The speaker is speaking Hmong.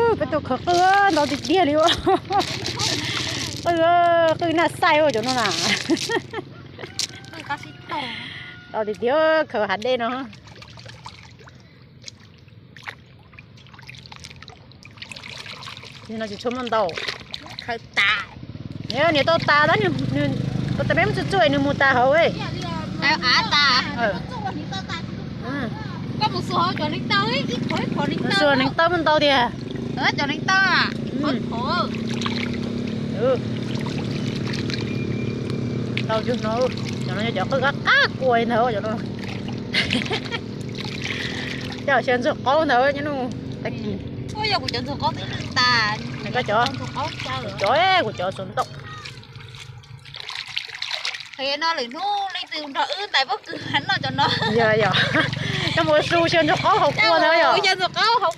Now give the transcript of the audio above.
Peb tus khaws qwj ntau tiag tiag li. Qwj, qwj naj xaij cov no na. Ntau tiag tiag khaws hav dej no. No tsis tshua muaj ntau. Niam tau tas tab, tab peb mus txuj txuj nws mus tas hauv. Mus xua neev taw muaj ntau tiag. Cov neev taw. Ntau cuag no, cov no yog cov qwj qab qab kua ntawd cov no. Cov xyaw ntxuag qaub ntawd nyob no. Tag kis. Yog kuv cov ntxuag qaub twb tas. Koj cov, kuv cov, kuv cov xuas ntau. Qhia no lwm hnub leej twg nrog wb ntais pob kws noj cov no. Yog, yog. Coj mus su xyaw ntxuag qaub hauv kua ntawd yog. Xyaw ntxuag qaub hauv